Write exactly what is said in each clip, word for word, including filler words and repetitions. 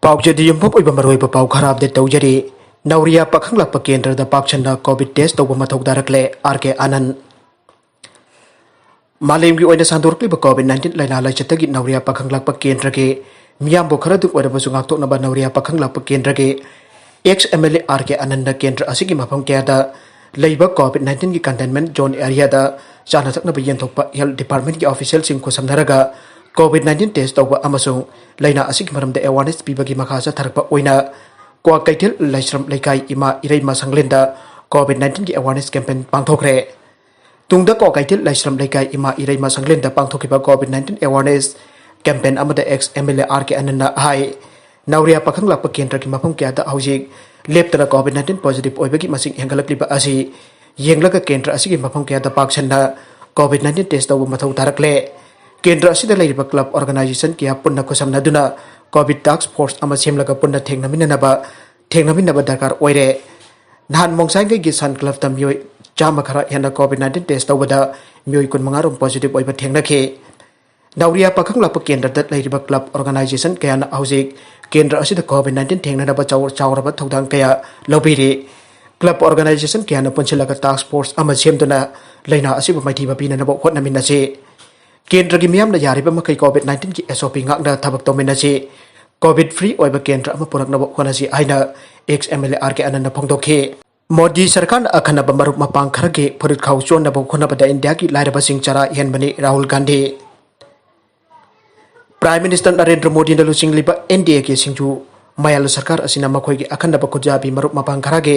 ꯄꯥꯎꯆꯦꯗ ꯌꯨꯝꯐꯝ ꯑꯣꯏꯕ ꯃꯔꯨꯑꯣꯏꯕ ꯄꯥꯎ ꯈꯔ ꯑꯞꯗꯦꯠ ꯇꯧꯖꯔꯤ꯫ ꯅꯧꯔꯤꯌꯥ ꯄꯥꯈꯪ ꯂꯥꯛꯄ ꯀꯦꯟꯗ꯭ꯔꯗ ꯄꯥꯛ ꯁꯟꯅ ꯀꯣꯚꯤꯗ ꯇꯦꯁ ꯇꯧꯕ ꯃꯊꯧ ꯇꯥꯔꯛꯂꯦ, ꯑꯥꯔ ꯀꯦ ꯑꯥꯅꯟꯗ꯫ ꯃꯥꯂꯦꯝꯒꯤ ꯑꯣꯏꯅ ꯁꯟꯗꯣꯔꯛꯂꯤꯕ ꯀꯣꯚꯤꯗ ꯅꯥꯏꯟꯇꯤꯟ ꯂꯥꯏꯅꯥ ꯂꯥꯏꯆꯠꯇꯒꯤ ꯅꯧꯔꯤꯌꯥ ꯄꯥꯈꯪ ꯂꯥꯛꯄ ꯀꯦꯟꯗ꯭ꯔꯒꯤ ꯃꯤꯌꯥꯝꯕꯨ ꯈꯔꯗꯨ ꯑꯣꯏꯔꯕꯁꯨ ꯉꯥꯛꯊꯣꯛꯅꯕ ꯅꯧꯔꯤꯌꯥ ꯄꯥꯈꯪ ꯂꯥꯛꯄ ꯀꯦꯟꯗ꯭ꯔꯒꯤ ex M L A R K Anand ꯀꯦꯟꯗ꯭ꯔ ꯑꯁꯤꯒꯤ ꯃꯐꯝ ꯀꯌꯥꯗ ꯂꯩꯕ ꯀꯣꯚꯤꯗ ꯅꯥꯏꯟꯇꯤꯟꯒꯤ ꯀꯟꯇꯦꯟꯃꯦꯟ ꯖꯣꯟ ꯑꯦꯔꯤꯌꯥꯗ ꯆꯥꯅ ꯊꯛꯅꯕ ꯌꯦꯟꯊꯣꯛꯄ ꯍꯦꯜꯊ ꯗꯤꯄꯥꯔꯠꯃꯦꯟꯒꯤ ꯑꯣꯐꯤꯁꯤꯌꯦꯜꯁꯤꯡ ꯈꯨꯠꯁꯝꯅꯔꯒ ꯀꯣꯚꯤꯗ ꯅꯥꯏꯟꯇꯤꯟ ꯇꯦꯁ ꯇꯧꯕ ꯑꯃꯁꯨꯡ ꯂꯥꯏꯅꯥ ꯑꯁꯤꯒꯤ ꯃꯔꯝꯗ ꯑꯦꯋꯥꯔꯅꯦꯁ ꯄꯤꯕꯒꯤ ꯃꯈꯥ ꯆꯠꯊꯔꯛꯄ ꯑꯣꯏꯅ ꯀ꯭ꯋꯥꯀꯩꯊꯦꯜ ꯂꯥꯏꯁ꯭ꯔꯝ ꯂꯩꯀꯥꯏ ꯏꯃꯥ ꯏꯔꯩꯃ ꯁꯪꯂꯦꯟꯗ ꯀꯣꯚꯤꯗ ꯅꯥꯏꯟꯇꯤꯟꯒꯤ ꯑꯦꯋꯥꯔꯅꯦꯁ ꯀꯦꯝꯄꯦꯟ ꯄꯥꯡꯊꯣꯛꯈ꯭ꯔꯦ꯫ ꯇꯨꯡꯗ ꯀ꯭ꯋꯥꯀꯩꯊꯦꯜ ꯂꯥꯏꯁ꯭ꯔꯝ ꯂꯩꯀꯥꯏ ꯏꯃꯥ ꯏꯔꯩꯃ ꯁꯪꯂꯦꯟꯗ ꯄꯥꯡꯊꯣꯛꯈꯤꯕ ꯀꯣꯚꯤꯗ ꯅꯥꯏꯟꯇꯤꯟ ꯑꯦꯋꯥꯔꯅꯦꯁ ꯀꯦꯝꯄꯦꯟ ꯑꯃꯗ ex M L A R K ꯑꯥꯅꯟꯗꯅ ꯍꯥꯏ, ꯅꯧꯔꯤꯌꯥ ꯄꯥꯈꯪ ꯂꯥꯛꯄ ꯀꯦꯟꯗ꯭ꯔꯒꯤ ꯃꯐꯝ ꯀꯌꯥꯗ ꯍꯧꯖꯤꯛ ꯂꯦꯞꯇꯅ ꯀꯣꯚꯤꯗ ꯅꯥꯏꯟꯇꯤꯟ ꯄꯣꯖꯤꯇꯤꯚ ꯑꯣꯏꯕꯒꯤ ꯃꯁꯤꯡ ꯍꯦꯟꯒꯠꯂꯛꯂꯤꯕ ꯑꯁꯤ ꯌꯦꯡꯂꯒ ꯀꯦꯟꯗ꯭ꯔ ꯑꯁꯤꯒꯤ ꯃꯐꯝ ꯀꯌꯥꯗ ꯄꯥꯛ ꯁꯟꯅ ꯀꯣꯚꯤꯗ ꯅꯥꯏꯟꯇꯤꯟ ꯇꯦꯁ ꯇꯧꯕ ꯃꯊꯧ ꯇꯥꯔꯛꯂꯦ꯫ ꯀꯦꯟꯗ꯭ꯔ ꯑꯁꯤꯗ ꯂꯩꯔꯤꯕ ꯀ꯭ꯂꯕ ꯑꯣꯔꯒꯅꯥꯏꯖꯦꯁꯟ ꯀꯌꯥ ꯄꯨꯟꯅ ꯈꯨꯠꯁꯝꯅꯗꯨꯅ ꯀꯣꯚꯤꯗ ꯇꯥꯁ꯭ꯛ ꯐꯣꯔꯁ ꯑꯃ ꯁꯦꯝꯂꯒ ꯄꯨꯟꯅ ꯊꯦꯡꯅꯃꯤꯟꯅꯅꯕ ꯊꯦꯡꯅꯃꯤꯟꯅꯕ ꯗꯔꯀꯥꯔ ꯑꯣꯏꯔꯦ꯫ ꯅꯍꯥꯟ ꯃꯣꯡꯁꯥꯡꯒꯩꯒꯤ ꯁꯟ ꯀ꯭ꯂꯕꯇ ꯃꯤꯑꯣꯏ ꯆꯥꯝꯃ ꯈꯔ ꯍꯦꯟꯅ ꯀꯣꯚꯤꯗ ꯅꯥꯏꯟꯇꯤꯟ ꯇꯦꯁ ꯇꯧꯕꯗ ꯃꯤꯑꯣꯏ ꯀꯨꯟꯃꯉꯥ ꯔꯣꯝ ꯄꯣꯖꯤꯇꯤꯚ ꯑꯣꯏꯕ ꯊꯦꯡꯅꯈꯤ꯫ ꯅꯧꯔꯤꯌꯥ ꯄꯥꯈꯪ ꯂꯥꯛꯄ ꯀꯦꯟꯗ꯭ꯔꯗ ꯂꯩꯔꯤꯕ ꯀ꯭ꯂꯕ ꯑꯣꯔꯒꯅꯥꯏꯖꯦꯁꯟ ꯀꯌꯥꯅ ꯍꯧꯖꯤꯛ ꯀꯦꯟꯗ꯭ꯔ ꯑꯁꯤꯗ ꯀꯣꯚꯤꯗ ꯅꯥꯏꯟꯇꯤꯟ ꯊꯦꯡꯅꯅꯕ ꯆꯥꯎ-, ꯆꯥꯎꯔꯕ ꯊꯧꯗꯥꯡ ꯀꯌꯥ ꯂꯧꯕꯤꯔꯤ꯫ ꯀ꯭ꯂꯕ ꯑꯣꯔꯒꯅꯥꯏꯖꯦꯁꯟ ꯀꯌꯥꯅ ꯄꯨꯟꯁꯤꯜꯂꯒ ꯇꯥꯁ꯭ꯛ ꯐꯣꯔꯁ ꯑꯃ ꯁꯦꯝꯗꯨꯅ ꯂꯥꯏꯅꯥ ꯑꯁꯤꯕꯨ ꯃꯥꯏꯊꯤꯕ ꯄꯤꯅꯅꯕ ꯍꯣꯠꯅꯃꯤꯟꯅꯁꯤ꯫ ꯀꯦꯟꯗ꯭ꯔꯒꯤ ꯃꯤꯌꯥꯝꯅ ꯌꯥꯔꯤꯕ ꯃꯈꯩ ꯀꯣꯚꯤꯗ ꯅꯥꯏꯟꯇꯤꯟꯒꯤ ꯑꯦꯁ ꯑꯣ ꯄꯤ ꯉꯥꯛꯅ ꯊꯕꯛ ꯇꯧꯃꯤꯟꯅꯁꯤ꯫ ꯀꯣꯚꯤꯗ ꯐ꯭ꯔꯤ ꯑꯣꯏꯕ ꯀꯦꯟꯗ꯭ꯔ ꯑꯃ ꯄꯨꯔꯛꯅꯕ ꯍꯣꯠꯅꯁꯤ ꯍꯥꯏꯅ ex M L A R K ꯑꯥꯅꯟꯗꯅ ꯐꯣꯡꯗꯣꯛꯈꯤ꯫ ꯃꯣꯗꯤ ꯁꯔꯀꯥꯔꯅ ꯑꯈꯟꯅꯕ ꯃꯔꯨꯞ ꯃꯄꯥꯡ ꯈꯔꯒꯤ ꯐꯨꯔꯤꯠ ꯈꯥꯎ ꯆꯣꯟꯅꯕ ꯍꯣꯠꯅꯕꯗ ꯏꯟꯗꯤꯌꯥꯒꯤ ꯂꯥꯏꯔꯕꯁꯤꯡ ꯆꯔꯥ ꯏꯍꯟꯕꯅꯤ ꯔꯥꯍꯨꯜ ꯒꯥꯟꯙꯤ꯫ ꯄ꯭ꯔꯥꯏꯝ ꯃꯤꯅꯤꯁꯇꯔ ꯅꯔꯦꯟꯗ꯭ꯔ ꯃꯣꯗꯤꯅ ꯂꯨꯆꯤꯡꯂꯤꯕ ꯑꯦꯟ ꯗꯤ ꯑꯦꯒꯤ ꯁꯤꯡꯖꯨ ꯃꯌꯥꯜ ꯁꯔꯀꯥꯔ ꯑꯁꯤꯅ ꯃꯈꯣꯏꯒꯤ ꯑꯈꯟꯅꯕ ꯈꯨꯠꯌꯥꯕꯤ ꯃꯔꯨꯞ ꯃꯄꯥꯡ ꯈꯔꯒꯤ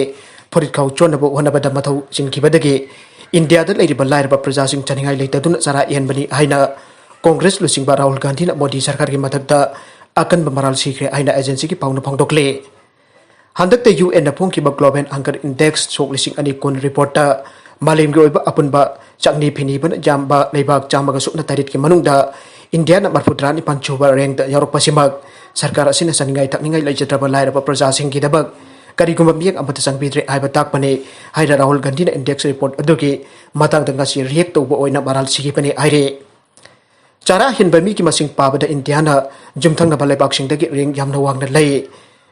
ꯐꯨꯔꯤꯠ ꯈꯥꯎ ꯆꯣꯟꯅꯕ ꯍꯣꯠꯅꯕꯗ ꯃꯊꯧ ꯆꯤꯟꯈꯤꯕꯗꯒꯤ ꯏꯟꯗꯤꯌꯥꯗ ꯂꯩꯔꯤꯕ ꯂꯥꯏꯔꯕ ꯄ꯭ꯔꯖꯥꯁꯤꯡ ꯆꯥꯅꯤꯡꯉꯥꯏ ꯂꯩꯇꯗꯨꯅ ꯆꯔꯥ ꯏꯍꯟꯕꯅꯤ ꯍꯥꯏꯅ ꯀꯣꯡꯒ꯭ꯔꯦꯁ ꯂꯨꯆꯤꯡꯕ ꯔꯥꯍꯨꯜ ꯒꯥꯟꯙꯤꯅ ꯃꯣꯗꯤ ꯁꯔꯀꯥꯔꯒꯤ ꯃꯊꯛꯇ ꯑꯀꯟꯕ ꯃꯔꯥꯜ ꯁꯤꯈ꯭ꯔꯦ ꯍꯥꯏꯅ ꯑꯦꯖꯦꯟꯁꯤꯒꯤ ꯄꯥꯎꯅ ꯐꯣꯡꯗꯣꯛꯂꯤ꯫ ꯍꯟꯗꯛꯇ ꯌꯨ ꯑꯦꯟꯅ ꯐꯣꯡꯈꯤꯕ ꯒ꯭ꯂꯣꯕꯦꯜ ꯍꯪꯒꯔ ꯏꯟꯗꯦꯛꯁ ꯁꯣꯛ ꯂꯤꯁꯤꯡ ꯑꯅꯤ ꯀꯨꯟ ꯔꯤꯄꯣꯔꯠꯇ ꯃꯥꯂꯦꯝꯒꯤ ꯑꯣꯏꯕ ꯑꯄꯨꯟꯕ ꯆꯥꯛꯅꯤ ꯐꯤꯅꯤꯕꯅ ꯌꯥꯝꯕ ꯂꯩꯕꯥꯛ ꯆꯥꯝꯃꯒ ꯁꯨꯞꯅ ꯇꯔꯦꯠꯀꯤ ꯃꯅꯨꯡꯗ ꯏꯟꯗꯤꯌꯥꯅ ꯃꯔꯐꯨ ꯇꯔꯥꯅꯤꯄꯥꯟ ꯁꯨꯕ ꯔꯦꯡꯛꯇ ꯌꯥꯎꯔꯛꯄꯁꯤꯃꯛ ꯁꯔꯀꯥꯔ ꯑꯁꯤꯅ ꯆꯥꯅꯤꯡꯉꯥꯏ ꯊꯛꯅꯤꯡꯉꯥꯏ ꯂꯩꯖꯗ꯭ꯔꯕ ꯂꯥꯏꯔꯕ ꯄ꯭ꯔꯖꯥꯁꯤꯡꯒꯤꯗꯃꯛ ꯀꯔꯤꯒꯨꯝꯕ ꯃꯤꯠꯌꯦꯡ ꯑꯃꯠꯇ ꯆꯪꯕꯤꯗ꯭ꯔꯦ ꯍꯥꯏꯕ ꯇꯥꯛꯄꯅꯤ ꯍꯥꯏꯅ ꯔꯥꯍꯨꯜ ꯒꯥꯟꯙꯤꯅ ꯏꯟꯗꯦꯛꯁ ꯔꯤꯄꯣꯔꯠ ꯑꯗꯨꯒꯤ ꯃꯇꯥꯡꯗ ꯉꯁꯤ ꯔꯤꯌꯦꯛ ꯇꯧꯕ ꯑꯣꯏꯅ ꯃꯔꯥꯜ ꯁꯤꯈꯤꯕꯅꯤ ꯍꯥꯏꯔꯤ꯫ ꯆꯥꯔꯥ ꯍꯦꯟꯕ ꯃꯤꯒꯤ ꯃꯁꯤꯡ ꯄꯥꯕꯗ ꯏꯟꯗꯤꯌꯥꯅ ꯌꯨꯝꯊꯪꯅꯕ ꯂꯩꯕꯥꯛꯁꯤꯡꯗꯒꯤ ꯔꯦꯡ ꯌꯥꯝꯅ ꯋꯥꯡꯅ ꯂꯩ꯫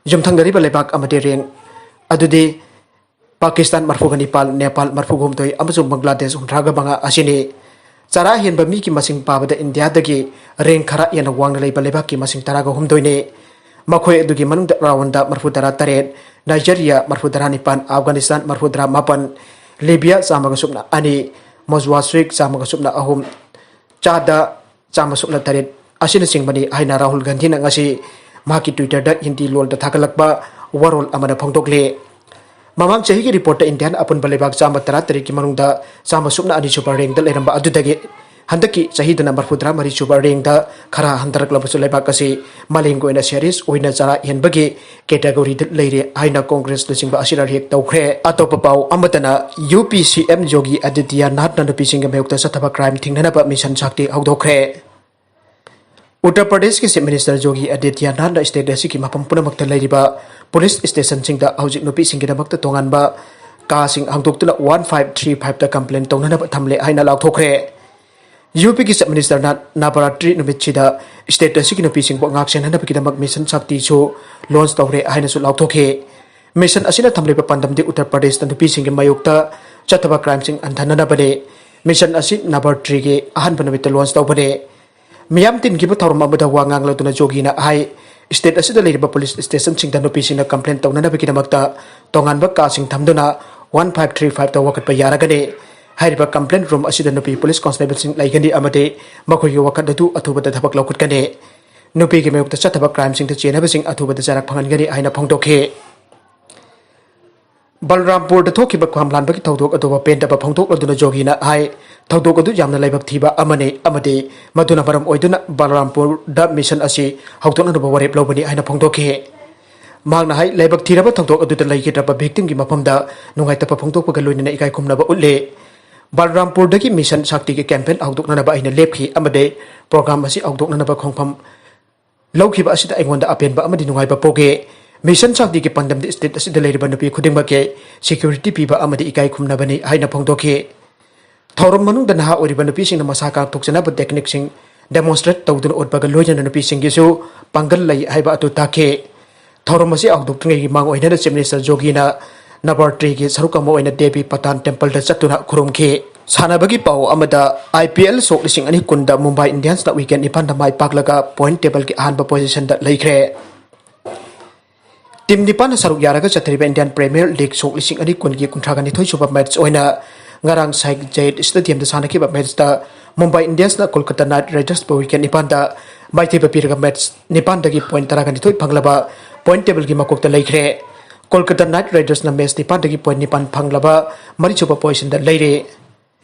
ꯌꯨꯝꯊꯪꯅꯔꯤꯕ ꯂꯩꯕꯥꯛ ꯑꯃꯗꯤ ꯔꯦꯡ ꯑꯗꯨꯗꯤ ꯄꯥꯀꯤꯁꯇꯥꯟ ꯃꯔꯐꯨꯒ ꯅꯤꯄꯥꯜ, ꯅꯦꯄꯥꯜ ꯃꯔꯐꯨꯒ ꯍꯨꯝꯗꯣꯏ ꯑꯃꯁꯨꯡ ꯕꯪꯒ꯭ꯂꯥꯗꯦꯁ ꯍꯨꯝꯗ꯭ꯔꯥꯒ ꯃꯉꯥ ꯑꯁꯤꯅꯤ꯫ ꯆꯥꯔꯥ ꯍꯦꯟꯕ ꯃꯤꯒꯤ ꯃꯁꯤꯡ ꯄꯥꯕꯗ ꯏꯟꯗꯤꯌꯥꯗꯒꯤ ꯔꯦꯡ ꯈꯔ ꯍꯦꯟꯅ ꯋꯥꯡꯅ ꯂꯩꯕ ꯂꯩꯕꯥꯛꯀꯤ ꯃꯁꯤꯡ ꯇꯔꯥꯒ ꯍꯨꯝꯗꯣꯏꯅꯤ꯫ ꯃꯈꯣꯏ ꯑꯗꯨꯒꯤ ꯃꯅꯨꯡꯗ ꯔ꯭ꯋꯥꯟꯗꯥ ꯃꯔꯐꯨ ꯇꯔꯥ ꯇꯔꯦꯠ, ꯅꯥꯏꯖꯦꯔꯤꯌꯥ ꯃꯔꯐꯨ ꯇꯔꯥ ꯅꯤꯄꯥꯜ, ꯑꯐꯒꯥꯅꯤꯁꯇꯥꯟ ꯃꯔꯐꯨ ꯇꯔꯥ ꯃꯥꯄꯜ, ꯂꯤꯕꯤꯌꯥ ꯆꯥꯝꯃꯒ ꯁꯨꯞꯅ ꯑꯅꯤ, ꯃꯣꯖꯋꯥꯁ꯭ꯋꯤꯛ ꯆꯥꯝꯃꯒ ꯁꯨꯞꯅ ꯑꯍꯨꯝ, ꯆꯥꯗ ꯆꯥꯝꯃ ꯁꯨꯞꯅ ꯇꯔꯦꯠ ꯑꯁꯤꯅꯆꯤꯡꯕꯅꯤ ꯍꯥꯏꯅ ꯔꯥꯍꯨꯜ ꯒꯥꯟꯙꯤꯅ ꯉꯁꯤ ꯃꯍꯥꯛꯀꯤ Twitter-ꯗ ꯍꯤꯟꯗꯤ ꯂꯣꯜꯗ ꯊꯥꯒꯠꯂꯛꯄ ꯋꯥꯔꯣꯜ ꯑꯃꯅ ꯐꯣꯡꯗꯣꯛꯂꯤ꯫ ꯃꯃꯥꯡ ꯆꯍꯤꯒꯤ report-ꯇ ꯏꯟꯗꯤꯌꯥꯅ ꯑꯄꯨꯟꯕ ꯂꯩꯕꯥꯛ ꯆꯥꯝꯃ ꯇꯔꯥꯇꯔꯦꯠꯀꯤ ꯃꯅꯨꯡꯗ ꯆꯥꯝꯃ ꯁꯨꯞꯅ ꯑꯅꯤ ꯁꯨꯕ rank-ꯇ ꯂꯩꯔꯝꯕ ꯑꯗꯨꯗꯒꯤ ꯍꯟꯗꯛꯀꯤ ꯆꯍꯤꯗꯅ ꯃꯔꯐꯨ ꯇꯔꯥ ꯃꯔꯤ ꯁꯨꯕ rank-ꯇ ꯈꯔ ꯍꯟꯊꯔꯛꯂꯕꯁꯨ, ꯂꯩꯕꯥꯛ ꯑꯁꯤ ꯃꯥꯂꯦꯝꯒꯤ ꯑꯣꯏꯅ serious ꯑꯣꯏꯅ ꯆꯔꯥ ꯍꯦꯟꯕꯒꯤ category-ꯗ ꯂꯩꯔꯦ ꯍꯥꯏꯅ ꯀꯣꯡꯒ꯭ꯔꯦꯁꯅꯆꯤꯡꯕ ꯑꯁꯤꯅ react ꯇꯧꯈ꯭ꯔꯦ꯫ ꯑꯇꯣꯞꯄ ꯄꯥꯎ ꯑꯃꯗꯅ, UP CM Yogi Adityanath-ꯅ ꯅꯨꯄꯤꯁꯤꯡꯒꯤ ꯃꯥꯌꯣꯛꯇ ꯆꯠꯊꯕ crime ꯊꯤꯡꯅꯅꯕ mission ꯁꯛꯇꯤ ꯍꯧꯗꯣꯛꯈ꯭ꯔꯦ꯫ ꯎꯠꯇꯔ ꯄ꯭ꯔꯗꯦꯁꯀꯤ Chief Minister Yogi Adityanath-ꯅ state ꯑꯁꯤꯒꯤ ꯃꯐꯝ ꯄꯨꯝꯅꯃꯛꯇ ꯂꯩꯔꯤꯕ police station-ꯁꯤꯡꯗ ꯍꯧꯖꯤꯛ ꯅꯨꯄꯤꯁꯤꯡꯒꯤꯗꯃꯛꯇ ꯇꯣꯉꯥꯟꯕ ꯀꯥꯁꯤꯡ ꯍꯥꯡꯗꯣꯛꯇꯨꯅ one five three five-ꯇ complaint ꯇꯧꯅꯅꯕ ꯊꯝꯂꯦ ꯍꯥꯏꯅ ꯂꯥꯎꯊꯣꯛꯈ꯭ꯔꯦ꯫ UP-ꯒꯤ Chief Minister-ꯅ ꯅꯕꯔꯥꯇ꯭ꯔꯤ ꯅꯨꯃꯤꯠꯁꯤꯗ state ꯑꯁꯤꯒꯤ ꯅꯨꯄꯤꯁꯤꯡꯕꯨ ꯉꯥꯛꯁꯦꯟꯅꯅꯕꯒꯤꯗꯃꯛ mission ꯁꯛꯇꯤꯁꯨ launch ꯇꯧꯔꯦ ꯍꯥꯏꯅꯁꯨ ꯂꯥꯎꯊꯣꯛꯈꯤ꯫ Mission ꯑꯁꯤꯅ ꯊꯝꯂꯤꯕ ꯄꯥꯟꯗꯝꯗꯤ ꯎꯠꯇꯔ ꯄ꯭ꯔꯗꯦꯁꯇ ꯅꯨꯄꯤꯁꯤꯡꯒꯤ ꯃꯥꯌꯣꯛꯇ ꯆꯠꯊꯕ crime-ꯁꯤꯡ ꯍꯟꯊꯅꯅꯕꯅꯤ꯫ Mission ꯑꯁꯤ ꯅꯕꯔꯥꯇ꯭ꯔꯤꯒꯤ ꯑꯍꯥꯟꯕ ꯅꯨꯃꯤꯠꯇ launch ꯇꯧꯕꯅꯤ꯫ ꯃꯤꯌꯥꯝ ꯇꯤꯟꯈꯤꯕ ꯊꯧꯔꯝ ꯑꯃꯗ ꯋꯥ ꯉꯥꯡꯂꯗꯨꯅ ꯌꯣꯒꯤꯅ ꯍꯥꯏ, state ꯑꯁꯤꯗ ꯂꯩꯔꯤꯕ police station-ꯁꯤꯡꯗ ꯅꯨꯄꯤꯁꯤꯡꯅ complaint ꯇꯧꯅꯅꯕꯒꯤꯗꯃꯛꯇ ꯇꯣꯉꯥꯟꯕ ꯀꯥꯁꯤꯡ ꯊꯝꯗꯨꯅ one five three five-ꯇ ꯋꯥꯀꯠꯄ ꯌꯥꯔꯒꯅꯤ꯫ ꯍꯥꯏꯔꯤꯕ complaint room ꯑꯁꯤꯗ ꯅꯨꯄꯤ police constable-ꯁꯤꯡ ꯂꯩꯒꯅꯤ ꯑꯃꯗꯤ ꯃꯈꯣꯏꯒꯤ ꯋꯥꯀꯠ ꯑꯗꯨ ꯑꯊꯨꯕꯗ ꯊꯕꯛ ꯂꯧꯈꯠꯀꯅꯤ꯫ ꯅꯨꯄꯤꯒꯤ ꯃꯥꯌꯣꯛꯇ ꯆꯠꯊꯕ crime-ꯁꯤꯡꯗ ꯆꯦꯟꯅꯕꯁꯤꯡ ꯑꯊꯨꯕꯗ ꯆꯔꯥꯛ ꯐꯪꯍꯟꯒꯅꯤ ꯍꯥꯏꯅ ꯐꯣꯡꯗꯣꯛꯈꯤ꯫ ꯕꯜꯔꯥꯝꯄꯨꯔꯗ ꯊꯣꯛꯈꯤꯕ ꯈꯝꯂꯥꯟꯕꯒꯤ ꯊꯧꯗꯣꯛ ꯑꯗꯨꯕꯨ ꯄꯦꯟꯗꯕ ꯐꯣꯡꯗꯣꯛꯂꯗꯨꯅ ꯌꯣꯒꯤꯅ ꯍꯥꯏ, ꯊꯧꯗꯣꯛ ꯑꯗꯨ ꯌꯥꯝꯅ ꯂꯥꯏꯕꯛ ꯊꯤꯕ ꯑꯃꯅꯤ ꯑꯃꯗꯤ ꯃꯗꯨꯅ ꯃꯔꯝ ꯑꯣꯏꯗꯨꯅ ꯕꯜꯔꯥꯝꯄꯨꯔꯗ mission ꯑꯁꯤ ꯍꯧꯗꯣꯛꯅꯅꯕ ꯋꯥꯔꯦꯞ ꯂꯧꯕꯅꯤ ꯍꯥꯏꯅ ꯐꯣꯡꯗꯣꯛꯈꯤ꯫ ꯃꯍꯥꯛꯅ ꯍꯥꯏ, ꯂꯥꯏꯕꯛ ꯊꯤꯔꯕ ꯊꯧꯗꯣꯛ ꯑꯗꯨꯗ ꯂꯩꯈꯤꯗ꯭ꯔꯕ victim-ꯒꯤ ꯃꯐꯝꯗ ꯅꯨꯡꯉꯥꯏꯇꯕ ꯐꯣꯡꯗꯣꯛꯄꯒ ꯂꯣꯏꯅꯅ ꯏꯀꯥꯏ ꯈꯨꯝꯅꯕ ꯎꯠꯂꯤ꯫ ꯕꯜꯔꯥꯝꯄꯨꯔꯗꯒꯤ mission ꯁꯛꯇꯤꯒꯤ campaign ꯍꯧꯗꯣꯛꯅꯅꯕ ꯑꯩꯅ ꯂꯦꯞꯈꯤ ꯑꯃꯗꯤ program ꯑꯁꯤ ꯍꯧꯗꯣꯛꯅꯅꯕ ꯈꯣꯡꯐꯝ ꯂꯧꯈꯤꯕ ꯑꯁꯤꯗ ꯑꯩꯉꯣꯟꯗ ꯑꯄꯦꯟꯕ ꯑꯃꯗꯤ ꯅꯨꯡꯉꯥꯏꯕ ꯄꯣꯛꯏ꯫ Mission ꯁꯛꯇꯤꯒꯤ ꯄꯥꯟꯗꯝꯗꯤ state ꯑꯁꯤꯗ ꯂꯩꯔꯤꯕ ꯅꯨꯄꯤ ꯈꯨꯗꯤꯡꯃꯛꯀꯤ security ꯄꯤꯕ ꯑꯃꯗꯤ ꯏꯀꯥꯏ ꯈꯨꯝꯅꯕꯅꯤ ꯍꯥꯏꯅ ꯐꯣꯡꯗꯣꯛꯈꯤ꯫ ꯊꯧꯔꯝ ꯃꯅꯨꯡꯗ ꯅꯍꯥ ꯑꯣꯏꯔꯤꯕ ꯅꯨꯄꯤꯁꯤꯡꯅ ꯃꯁꯥ ꯉꯥꯛꯊꯣꯛꯆꯅꯕ technique-ꯁꯤꯡ demonstrate ꯇꯧꯗꯨꯅ ꯎꯠꯄꯒ ꯂꯣꯏꯅꯅ ꯅꯨꯄꯤꯁꯤꯡꯒꯤꯁꯨ ꯄꯥꯡꯒꯜ ꯂꯩ ꯍꯥꯏꯕ ꯑꯗꯨ ꯇꯥꯛꯈꯤ꯫ ꯊꯧꯔꯝ ꯑꯁꯤ ꯍꯧꯗꯣꯛꯇ꯭ꯔꯤꯉꯩꯒꯤ ꯃꯥꯡ ꯑꯣꯏꯅꯅ Chief Minister ꯌꯣꯒꯤꯅ ꯅꯕꯔꯥꯇ꯭ꯔꯤꯒꯤ ꯁꯔꯨꯛ ꯑꯃ ꯑꯣꯏꯅ ꯗꯦꯕꯤ ꯄꯇꯥꯟ ꯇꯦꯝꯄꯜꯗ ꯆꯠꯇꯨꯅ ꯈꯨꯔꯨꯝꯈꯤ꯫ ꯁꯥꯟꯅꯕꯒꯤ ꯄꯥꯎ ꯑꯃꯗ, IPL ꯁꯣꯛ ꯂꯤꯁꯤꯡ ꯑꯅꯤ ꯀꯨꯟꯗ ꯃꯨꯝꯕꯥꯏ ꯏꯟꯗꯤꯌꯟꯁꯅ ꯋꯤꯀꯦꯠ ꯅꯤꯄꯥꯟꯗ ꯃꯥꯏ ꯄꯥꯛꯂꯒ ꯄꯣꯏꯟꯠ ꯇꯦꯕꯜꯒꯤ ꯑꯍꯥꯟꯕ ꯄꯣꯖꯤꯁꯟꯗ ꯂꯩꯈ꯭ꯔꯦ꯫ ꯇꯤꯝ ꯅꯤꯄꯥꯟꯅ ꯁꯔꯨꯛ ꯌꯥꯔꯒ ꯆꯠꯊꯔꯤꯕ ꯏꯟꯗꯤꯌꯟ ꯄ꯭ꯔꯤꯃꯤꯌꯔ ꯂꯤꯒ ꯁꯣꯛ ꯂꯤꯁꯤꯡ ꯑꯅꯤ ꯀꯨꯟꯒꯤ ꯀꯨꯟꯊ꯭ꯔꯥꯒ ꯅꯤꯊꯣꯏ ꯁꯨꯕ ꯃꯦꯠꯆ ꯑꯣꯏꯅ ꯉꯔꯥꯡ ꯁꯥꯏꯛ ꯖꯌꯦꯠ ꯁ꯭ꯇꯦꯗꯤꯌꯝꯗ ꯁꯥꯟꯅꯈꯤꯕ ꯃꯦꯠꯆꯇ ꯃꯨꯝꯕꯥꯏ ꯏꯟꯗꯤꯌꯟꯁꯅ ꯀꯣꯜꯀꯇꯥ ꯅꯥꯏꯠ ꯔꯥꯏꯗꯔꯁꯄꯨ ꯋꯤꯀꯦꯠ ꯅꯤꯄꯥꯟꯗ ꯃꯥꯏꯊꯤꯕ ꯄꯤꯔꯒ ꯃꯦꯠꯆ ꯅꯤꯄꯥꯟꯗꯒꯤ ꯄꯣꯏꯟꯠ ꯇꯔꯥꯒ ꯅꯤꯊꯣꯏ ꯐꯪꯂꯕ ꯄꯣꯏꯟꯠ ꯇꯦꯕꯜꯒꯤ ꯃꯀꯣꯛꯇ ꯂꯩꯈ꯭ꯔꯦ꯫ ꯀꯣꯜꯀꯇꯥ ꯅꯥꯏꯠ ꯔꯥꯏꯗꯔꯁꯅ ꯃꯦꯠꯆ ꯅꯤꯄꯥꯟꯗꯒꯤ ꯄꯣꯏꯟꯠ ꯅꯤꯄꯥꯟ ꯐꯪꯂꯕ ꯃꯔꯤꯁꯨꯕ ꯄꯣꯖꯤꯁꯟꯗ ꯂꯩꯔꯦ꯫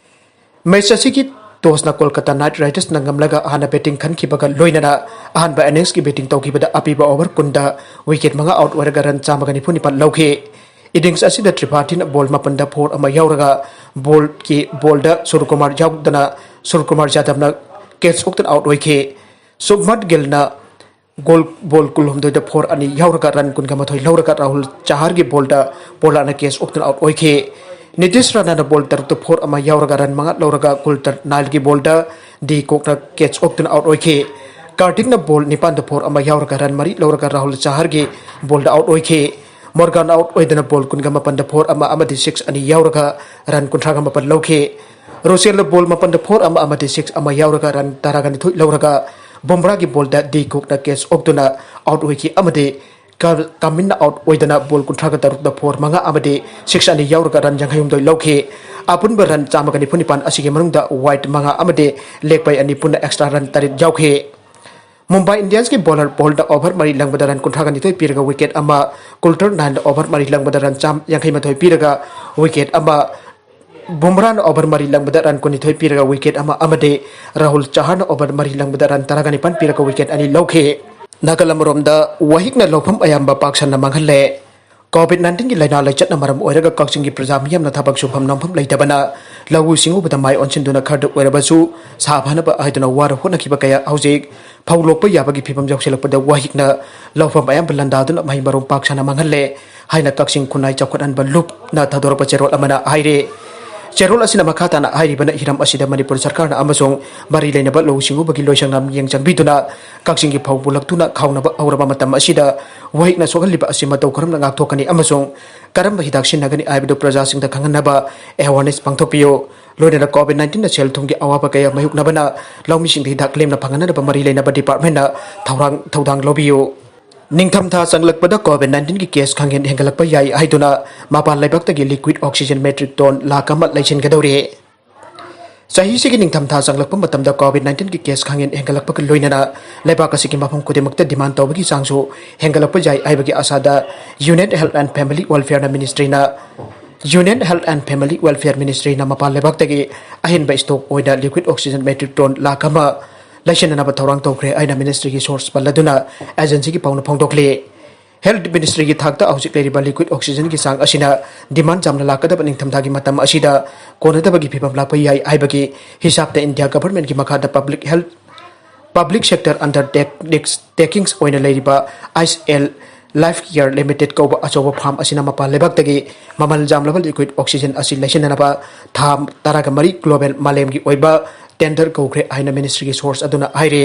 ꯃꯦꯆ ꯑꯁꯤꯒꯤ ꯇꯣꯁꯅ ꯀꯣꯜꯀꯇꯥ ꯅꯥꯏꯠ ꯔꯥꯏꯗꯔꯁꯅ ꯉꯝꯂꯒ ꯑꯍꯥꯟꯕ ꯕꯦꯇꯤꯡ ꯈꯟꯈꯤꯕꯒ ꯂꯣꯏꯅꯅ ꯑꯍꯥꯟꯕ ꯏꯅꯤꯡꯁꯀꯤ ꯕꯦꯇꯤꯡ ꯇꯧꯈꯤꯕꯗ ꯑꯄꯤꯕ ꯑꯣꯚꯔ ꯀꯨꯟꯗ ꯋꯤꯀꯦꯠ ꯃꯉꯥ ꯑꯥꯎꯠ ꯑꯣꯏꯔꯒ ꯔꯟ ꯆꯥꯝꯃꯒ ꯅꯤꯐꯨ ꯅꯤꯄꯥꯟ ꯂꯧꯈꯤ꯫ ꯏꯅꯤꯡꯁ ꯑꯁꯤꯗ ꯇ꯭ꯔꯤꯄꯥꯊꯤꯅ ꯕꯣꯜ ꯃꯥꯄꯟꯗ ꯐꯣꯔ ꯑꯃ ꯌꯥꯎꯔꯒ ꯕꯣꯜꯒꯤ, ꯕꯣꯜꯗ ꯁꯨꯔꯀꯨꯃꯥꯔ ꯌꯥꯎꯗꯅ ꯁꯨꯔꯀꯨꯃꯥꯔ ꯌꯥꯗꯕꯅ ꯀꯦꯆ ꯑꯣꯛꯇꯨꯅ ꯑꯥꯎꯠ ꯑꯣꯏꯈꯤ꯫ ꯁꯨꯚꯃꯟ ꯒꯤꯜꯅ ꯒꯣꯜ, ꯕꯣꯜ ꯀꯨꯟꯍꯨꯝꯗꯣꯏꯗ ꯐꯣꯔ ꯑꯅꯤ ꯌꯥꯎꯔꯒ ꯔꯟ ꯀꯨꯟꯒ ꯃꯥꯊꯣꯏ ꯂꯧꯔꯒ ꯔꯥꯍꯨꯜ ꯆꯍꯥꯔꯒꯤ ꯕꯣꯜꯗ ꯄꯣꯂꯥꯠꯅ ꯀꯦꯆ ꯑꯣꯛꯇꯨꯅ ꯑꯥꯎꯠ ꯑꯣꯏꯈꯤ꯫ ꯅꯤꯇꯤꯁ ꯔꯥꯅꯥꯅ ꯕꯣꯜ ꯇꯔꯨꯛꯇ ꯐꯣꯔ ꯑꯃ ꯌꯥꯎꯔꯒ ꯔꯟ ꯃꯉꯥ ꯂꯧꯔꯒ ꯀꯨꯜꯇꯔ ꯅꯥꯏꯜꯒꯤ ꯕꯣꯜꯗ ꯗꯤ ꯀꯣꯛꯅ ꯀꯦꯆ ꯑꯣꯛꯇꯨꯅ ꯑꯥꯎꯠ ꯑꯣꯏꯈꯤ꯫ ꯀꯥꯔꯇꯤꯛꯅ ꯕꯣꯜ ꯅꯤꯄꯥꯟꯗ ꯐꯣꯔ ꯑꯃ ꯌꯥꯎꯔꯒ ꯔꯟ ꯃꯔꯤ ꯂꯧꯔꯒ ꯔꯥꯍꯨꯜ ꯆꯍꯥꯔꯒꯤ ꯕꯣꯜꯗ ꯑꯥꯎꯠ ꯑꯣꯏꯈꯤ꯫ ꯃꯣꯔꯒꯥꯟ ꯑꯥꯎꯠ ꯑꯣꯏꯗꯅ ꯕꯣꯜ ꯀꯨꯟꯒ ꯃꯥꯄꯟꯗ ꯐꯣꯔ ꯑꯃ ꯑꯃꯗꯤ ꯁꯤꯛꯁ ꯑꯅꯤ ꯌꯥꯎꯔꯒ ꯔꯟ ꯀꯨꯟꯊ꯭ꯔꯥꯒ ꯃꯥꯄꯟ ꯂꯧꯈꯤ꯫ ꯔꯨꯁꯦꯜꯅ ꯕꯣꯜ ꯃꯥꯄꯟꯗ ꯐꯣꯔ ꯑꯃ ꯑꯃꯗꯤ ꯁꯤꯛꯁ ꯑꯃ ꯌꯥꯎꯔꯒ ꯔꯟ ꯇꯔꯥꯒ ꯅꯤꯊꯣꯏ ꯂꯧꯔꯒ ꯕꯨꯝꯔꯥꯒꯤ ꯕꯣꯜꯗ ꯗꯤ ꯀꯨꯛꯅ ꯀꯦꯆ ꯑꯣꯛꯇꯨꯅ ꯑꯥꯎꯠ ꯑꯣꯏꯈꯤ ꯑꯃꯗꯤ ꯀ-, ꯀꯥꯃꯤꯟꯅ ꯑꯥꯎꯠ ꯑꯣꯏꯗꯅ ꯕꯣꯜ ꯀꯨꯟꯊ꯭ꯔꯥꯒ ꯇꯔꯨꯛꯇ ꯐꯣꯔ ꯃꯉꯥ ꯑꯃꯗꯤ ꯁꯤꯛꯁ ꯑꯅꯤ ꯌꯥꯎꯔꯒ ꯔꯟ ꯌꯥꯡꯈꯩꯍꯨꯝꯗꯣꯏ ꯂꯧꯈꯤ꯫ ꯑꯄꯨꯟꯕ ꯔꯟ ꯆꯥꯝꯃꯒ ꯅꯤꯐꯨ ꯅꯤꯄꯥꯟ ꯑꯁꯤꯒꯤ ꯃꯅꯨꯡꯗ ꯋꯥꯏꯠ ꯃꯉꯥ ꯑꯃꯗꯤ ꯂꯦꯛ ꯕꯥꯏ ꯑꯅꯤ ꯄꯨꯟꯅ ꯑꯦꯛꯁꯇ꯭ꯔꯥ ꯔꯟ ꯇꯔꯦꯠ ꯌꯥꯎꯈꯤ꯫ ꯃꯨꯝꯕꯥꯏ ꯏꯟꯗꯤꯌꯟꯁꯀꯤ ꯕꯣꯂꯔ ꯄꯣꯜꯗ ꯑꯣꯚꯔ ꯃꯔꯤ ꯂꯪꯕꯗ ꯔꯟ ꯀꯨꯟꯊ꯭ꯔꯥꯒ ꯅꯤꯊꯣꯏ ꯄꯤꯔꯒ ꯋꯤꯀꯦꯠ ꯑꯃ, ꯀꯨꯜꯇꯔ ꯅꯥꯏꯜꯅ ꯑꯣꯚꯔ ꯃꯔꯤ ꯂꯪꯕꯗ ꯔꯟ ꯆꯥꯝ ꯌꯥꯡꯈꯩ ꯃꯥꯊꯣꯏ ꯄꯤꯔꯒ ꯋꯤꯀꯦꯠ ꯑꯃ, ꯕꯨꯝꯔꯥꯅ ꯑꯣꯚꯔ ꯃꯔꯤ ꯂꯪꯕꯗ ꯔꯟ ꯀꯨꯟꯅꯤꯊꯣꯏ ꯄꯤꯔꯒ ꯋꯤꯀꯦꯠ ꯑꯃ ꯑꯃꯗꯤ ꯔꯥꯍꯨꯜ ꯆꯍꯥꯔꯅ ꯑꯣꯚꯔ ꯃꯔꯤ ꯂꯪꯕꯗ ꯔꯟ ꯇꯔꯥꯒ ꯅꯤꯄꯥꯟ ꯄꯤꯔꯒ ꯋꯤꯀꯦꯠ ꯑꯅꯤ ꯂꯧꯈꯤ꯫ ꯅꯥꯀꯜ ꯑꯃꯔꯣꯝꯗ, ꯋꯥꯍꯤꯛꯅ ꯂꯧꯐꯝ ꯑꯌꯥꯝꯕ ꯄꯥꯛ ꯁꯟꯅ ꯃꯥꯡꯍꯜꯂꯦ꯫ ꯀꯣꯚꯤꯗ ꯅꯥꯏꯟꯇꯤꯟꯒꯤ ꯂꯥꯏꯅꯥ ꯂꯩꯆꯠꯅ ꯃꯔꯝ ꯑꯣꯏꯔꯒ ꯀꯛꯆꯤꯡꯒꯤ ꯄ꯭ꯔꯖꯥ ꯃꯤꯌꯥꯝꯅ ꯊꯕꯛ ꯁꯨꯐꯝ ꯅꯣꯝꯐꯝ ꯂꯩꯇꯕꯅ ꯂꯧꯎ ꯁꯤꯡꯎꯕꯗ ꯃꯥꯏ ꯑꯣꯟꯁꯤꯟꯗꯨꯅ ꯈꯔꯗ ꯑꯣꯏꯔꯕꯁꯨ ꯁꯥ ꯐꯅꯕ ꯍꯥꯏꯗꯨꯅ ꯋꯥꯅ ꯍꯣꯠꯅꯈꯤꯕ ꯀꯌꯥ ꯍꯧꯖꯤꯛ ꯐꯧ ꯂꯣꯛꯄ ꯌꯥꯕꯒꯤ ꯐꯤꯕꯝ ꯌꯧꯁꯤꯜꯂꯛꯄꯗ ꯋꯥꯍꯤꯛꯅ ꯂꯧꯐꯝ ꯑꯌꯥꯝꯕ ꯂꯥꯟꯗꯥꯗꯨꯅ ꯃꯍꯩ ꯃꯔꯣꯡ ꯄꯥꯛ ꯁꯟꯅ ꯃꯥꯡꯍꯜꯂꯦ ꯍꯥꯏꯅ ꯀꯛꯆꯤꯡ ꯈꯨꯟꯅꯥꯏ ꯆꯥꯎꯈꯠꯍꯟꯕ ꯂꯨꯞꯅ ꯊꯥꯗꯣꯔꯛꯄ ꯆꯦꯔꯣꯜ ꯑꯃꯅ ꯍꯥꯏꯔꯤ꯫ ꯆꯦꯔꯣꯜ ꯑꯁꯤꯅ ꯃꯈꯥ ꯇꯥꯅ ꯍꯥꯏꯔꯤꯕꯅ, ꯍꯤꯔꯝ ꯑꯁꯤꯗ ꯃꯅꯤꯄꯨꯔ ꯁꯔꯀꯥꯔꯅ ꯑꯃꯁꯨꯡ ꯃꯔꯤ ꯂꯩꯅꯕ ꯂꯧꯎ ꯁꯤꯡꯎꯕꯒꯤ ꯂꯣꯏꯁꯪꯅ ꯃꯤꯠꯌꯦꯡ ꯆꯪꯕꯤꯗꯨꯅ ꯀꯛꯆꯤꯡꯒꯤ ꯐꯧ ꯄꯨꯂꯛꯇꯨꯅ ꯈꯥꯎꯅꯕ ꯍꯧꯔꯕ ꯃꯇꯝ ꯑꯁꯤꯗ ꯋꯥꯍꯤꯛꯅ ꯁꯣꯛꯍꯜꯂꯤꯕ ꯑꯁꯤ ꯃꯇꯧ ꯀꯔꯝꯅ ꯉꯥꯛꯊꯣꯛꯀꯅꯤ ꯑꯃꯁꯨꯡ ꯀꯔꯝꯕ ꯍꯤꯗꯥꯛ ꯁꯤꯖꯤꯟꯅꯒꯅꯤ ꯍꯥꯏꯕꯗꯨ ꯄ꯭ꯔꯖꯥꯁꯤꯡꯗ ꯈꯪꯍꯟꯅꯕ awareness ꯄꯥꯡꯊꯣꯛꯄꯤꯌꯨ꯫ ꯂꯣꯏꯅꯅ COVID nineteenꯅ ꯁꯦꯜ ꯊꯨꯝꯒꯤ ꯑꯋꯥꯕ ꯀꯌꯥ ꯃꯥꯌꯣꯛꯅꯕꯅ ꯂꯧꯃꯤꯁꯤꯡꯗ ꯍꯤꯗꯥꯛ ꯂꯦꯝꯅ ꯐꯪꯍꯟꯅꯕ ꯃꯔꯤ ꯂꯩꯅꯕ departmentꯅ ꯊꯧꯔꯥꯡ, ꯊꯧꯗꯥꯡ ꯂꯧꯕꯤꯌꯨ꯫ ꯅꯤꯡꯊꯝꯊꯥ ꯆꯪꯂꯛꯄꯗ COVID nineteenꯒꯤ case ꯈꯪꯍꯦꯟ ꯍꯦꯟꯒꯠꯂꯛꯄ ꯌꯥꯏ ꯍꯥꯏꯗꯨꯅ ꯃꯄꯥꯟ ꯂꯩꯕꯥꯛꯇꯒꯤ liquid oxygen metric ton lakh ꯑꯃ ꯂꯩꯁꯤꯟꯒꯗꯧꯔꯤ꯫ ꯆꯍꯤꯁꯤꯒꯤ ꯅꯤꯡꯊꯝꯊꯥ ꯆꯪꯂꯛꯄ ꯃꯇꯝꯗ COVID nineteenꯒꯤ case ꯈꯪꯍꯦꯟ ꯍꯦꯟꯒꯠꯂꯛꯄꯒ ꯂꯣꯏꯅꯅ ꯂꯩꯕꯥꯛ ꯑꯁꯤꯒꯤ ꯃꯐꯝ ꯈꯨꯗꯤꯡꯃꯛꯇ demand ꯇꯧꯕꯒꯤ ꯆꯥꯡꯁꯨ ꯍꯦꯟꯒꯠꯂꯛꯄ ꯌꯥꯏ ꯍꯥꯏꯕꯒꯤ ꯑꯁꯥꯗ Union Health and Family Welfareꯅ ministryꯅ, Union Health and Family Welfare ministryꯅ ꯃꯄꯥꯟ ꯂꯩꯕꯥꯛꯇꯒꯤ ꯑꯍꯦꯟꯕ stock ꯑꯣꯏꯅ liquid oxygen metric ton lakh ꯑꯃ ꯂꯩꯁꯤꯟꯅꯅꯕ ꯊꯧꯔꯥꯡ ꯇꯧꯈ꯭ꯔꯦ ꯍꯥꯏꯅ ministryꯒꯤ source ꯄꯜꯂꯗꯨꯅ agencyꯒꯤ ꯄꯥꯎꯅ ꯐꯣꯡꯗꯣꯛꯂꯤ꯫ Health ministryꯒꯤ ꯊꯥꯛꯇ ꯍꯧꯖꯤꯛ ꯂꯩꯔꯤꯕ liquid oxygenꯒꯤ ꯆꯥꯡ ꯑꯁꯤꯅ demand ꯌꯥꯝꯅ ꯂꯥꯛꯀꯗꯕ ꯅꯤꯡꯊꯝꯊꯥꯒꯤ ꯃꯇꯝ ꯑꯁꯤꯗ ꯀꯣꯟꯅꯗꯕꯒꯤ ꯐꯤꯕꯝ ꯂꯥꯛꯄ ꯌꯥꯏ ꯍꯥꯏꯕꯒꯤ ꯍꯤꯁꯥꯕꯇ India governmentꯀꯤ ꯃꯈꯥꯗ public health, public sector undertakings ꯑꯣꯏꯅ ꯂꯩꯔꯤꯕ ICL Life Care Limited ꯀꯧꯕ ꯑꯆꯧꯕ firm ꯑꯁꯤꯅ ꯃꯄꯥꯟ ꯂꯩꯕꯥꯛꯇꯒꯤ ꯃꯃꯜ ꯌꯥꯝꯂꯕ liquid oxygen ꯑꯁꯤ ꯂꯩꯁꯤꯟꯅꯅꯕ ꯊꯥ ꯇꯔꯥꯒ ꯃꯔꯤ global ꯃꯥꯂꯦꯝꯒꯤ ꯑꯣꯏꯕ tender ꯀꯧꯈ꯭ꯔꯦ ꯍꯥꯏꯅ ministryꯒꯤ source ꯑꯗꯨꯅ ꯍꯥꯏꯔꯤ꯫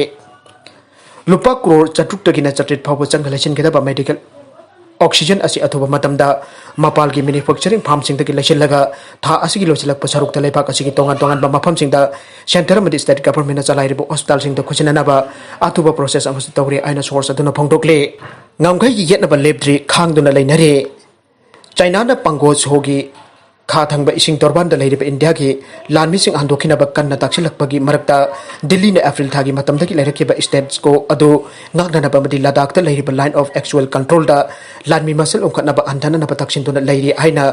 ꯂꯨꯄꯥ ꯀ꯭ꯔꯣꯔ ꯆꯥꯇ꯭ꯔꯨꯛꯇꯒꯤꯅ ꯆꯥꯇ꯭ꯔꯦꯠ ꯐꯥꯎꯕ ꯆꯪꯅ ꯂꯩꯁꯤꯟꯒꯗꯕ medical oxygen ꯑꯁꯤ ꯑꯊꯨꯕ ꯃꯇꯝꯗ ꯃꯄꯥꯟꯒꯤ manufacturing firmꯁꯤꯡꯗꯒꯤ ꯂꯩꯁꯤꯜꯂꯒ ꯊꯥ ꯑꯁꯤꯒꯤ ꯂꯣꯏꯁꯤꯜꯂꯛꯄ ꯁꯔꯨꯛꯇ ꯂꯩꯕꯥꯛ ꯑꯁꯤꯒꯤ ꯇꯣꯉꯥꯟ ꯇꯣꯉꯥꯟꯕ ꯃꯐꯝꯁꯤꯡꯗ centre ꯑꯃꯗꯤ state governmentꯅ ꯆꯂꯥꯏꯔꯤꯕ hospitalꯁꯤꯡꯗ ꯈꯨꯠꯁꯤꯟꯅꯅꯕ ꯑꯊꯨꯕ process ꯑꯃꯁꯨ ꯇꯧꯔꯤ ꯍꯥꯏꯅ source ꯑꯗꯨꯅ ꯐꯣꯡꯗꯣꯛꯂꯤ꯫ ꯉꯝꯈꯩꯒꯤ ꯌꯦꯠꯅꯕ ꯂꯦꯞꯇ꯭ꯔꯤ, ꯈꯥꯡꯗꯨꯅ ꯂꯩꯅꯔꯤ꯫ ꯆꯥꯏꯅꯥꯅ ꯄꯥꯡꯒꯣ ꯁꯣꯒꯤ ꯈꯥ ꯊꯪꯕ ꯏꯁꯤꯡ ꯇꯣꯔꯕꯥꯟꯗ ꯂꯩꯔꯤꯕ ꯏꯟꯗꯤꯌꯥꯒꯤ ꯂꯥꯟꯃꯤꯁꯤꯡ ꯍꯟꯗꯣꯛꯈꯤꯅꯕ ꯀꯟꯅ ꯇꯥꯛꯁꯤꯜꯂꯛꯄꯒꯤ ꯃꯔꯛꯇ, ꯗꯤꯜꯂꯤꯅ ꯑꯦꯄ꯭ꯔꯤꯜ ꯊꯥꯒꯤ ꯃꯇꯝꯗꯒꯤ ꯂꯩꯔꯛꯈꯤꯕ status quo ꯑꯗꯨ ꯉꯥꯛꯅꯅꯕ ꯑꯃꯗꯤ ꯂꯗꯥꯈꯇ ꯂꯩꯔꯤꯕ line of actual controlꯗ ꯂꯥꯟꯃꯤ ꯃꯁꯤꯡ ꯎꯝꯈꯠꯅꯕ ꯍꯟꯊꯅꯅꯕ ꯇꯛꯁꯤꯟꯗꯨꯅ ꯂꯩꯔꯤ ꯍꯥꯏꯅ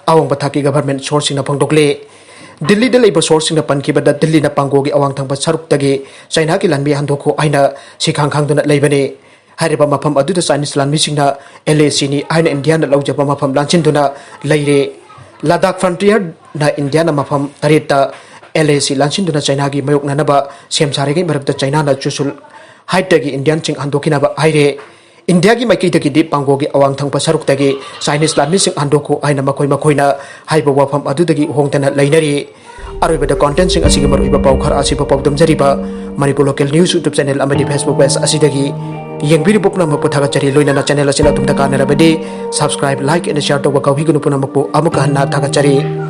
ꯑꯋꯥꯡꯕ ꯊꯥꯛꯀꯤ government sourceꯁꯤꯡꯅ ꯐꯣꯡꯗꯣꯛꯂꯤ꯫ ꯗꯤꯜꯂꯤꯗ ꯂꯩꯕ sourceꯁꯤꯡꯅ ꯄꯟꯈꯤꯕꯗ, ꯗꯤꯜꯂꯤꯅ ꯄꯥꯡꯒꯣꯒꯤ ꯑꯋꯥꯡ ꯊꯪꯕ ꯁꯔꯨꯛꯇꯒꯤ ꯆꯥꯏꯅꯥꯒꯤ ꯂꯥꯟꯃꯤ ꯍꯟꯗꯣꯛꯈꯣ ꯍꯥꯏꯅ ꯁꯤꯈꯥꯡ ꯈꯥꯡꯗꯨꯅ ꯂꯩꯕꯅꯤ꯫ ꯍꯥꯏꯔꯤꯕ ꯃꯐꯝ ꯑꯗꯨꯗ Chinese ꯂꯥꯟꯃꯤꯁꯤꯡꯅ LACꯅꯤ ꯍꯥꯏꯅ ꯏꯟꯗꯤꯌꯥꯅ ꯂꯧꯖꯕ ꯃꯐꯝ ꯂꯥꯟꯁꯤꯟꯗꯨꯅ ꯂꯩꯔꯦ꯫ ꯂꯗꯥꯈ frontierꯅ ꯏꯟꯗꯤꯌꯥꯅ ꯃꯐꯝ ꯇꯔꯦꯠꯇ LAC ꯂꯥꯟꯁꯤꯟꯗꯨꯅ ꯆꯥꯏꯅꯥꯒꯤ ꯃꯥꯌꯣꯛꯅꯅꯕ ꯁꯦꯝ ꯁꯥꯔꯤꯉꯩ ꯃꯔꯛꯇ, ꯆꯥꯏꯅꯥꯅ ꯆꯨꯁꯨꯜ ꯍꯥꯏꯠꯇꯒꯤ ꯏꯟꯗꯤꯌꯥꯟꯁꯤꯡ ꯍꯟꯗꯣꯛꯈꯤꯅꯕ ꯍꯥꯏꯔꯦ꯫ ꯏꯟꯗꯤꯌꯥꯒꯤ ꯃꯥꯏꯀꯩꯗꯒꯤꯗꯤ ꯄꯥꯡꯒꯣꯒꯤ ꯑꯋꯥꯡ ꯊꯪꯕ ꯁꯔꯨꯛꯇꯒꯤ ꯆꯥꯏꯅꯤꯁ ꯂꯥꯟꯃꯤꯁꯤꯡ ꯍꯟꯗꯣꯛꯈꯣ ꯍꯥꯏꯅ ꯃꯈꯣꯏ ꯃꯈꯣꯏꯅ ꯍꯥꯏꯕ ꯋꯥꯐꯝ ꯑꯗꯨꯗꯒꯤ ꯍꯣꯡꯗꯅ ꯂꯩꯅꯔꯤ꯫ ꯑꯔꯣꯏꯕꯗ ꯀꯣꯟꯇꯦꯟꯁꯤꯡ ꯑꯁꯤꯒꯤ ꯃꯔꯨꯑꯣꯏꯕ ꯄꯥꯎ ꯈꯔ ꯑꯁꯤꯕꯨ ꯄꯥꯎꯗꯝꯖꯔꯤꯕ Manipur local news YouTube channel ꯑꯃꯗꯤ ꯐꯦꯁꯕꯨꯛ ꯄꯦꯖ ꯑꯁꯤꯗꯒꯤ ꯌꯦꯡꯕꯤꯔꯤꯕ ꯄꯨꯝꯅꯃꯛꯄꯨ ꯊꯥꯒꯠꯆꯔꯤ꯫ ꯂꯣꯏꯅꯅ ꯆꯦꯅꯦꯜ ꯑꯁꯤꯅ ꯑꯗꯣꯝꯗ ꯀꯥꯟꯅꯔꯕꯗꯤ ꯁꯕꯁꯀ꯭ꯔꯥꯏꯕ, ꯂꯥꯏꯛ ꯑꯦꯟ ꯁꯤꯌꯥꯔ ꯇꯧꯕ ꯀꯥꯎꯕꯤꯒꯅꯨ꯫ ꯄꯨꯝꯅꯃꯛꯄꯨ ꯑꯃꯨꯛꯀ ꯍꯟꯅ ꯊꯥꯒꯠꯆꯔꯤ꯫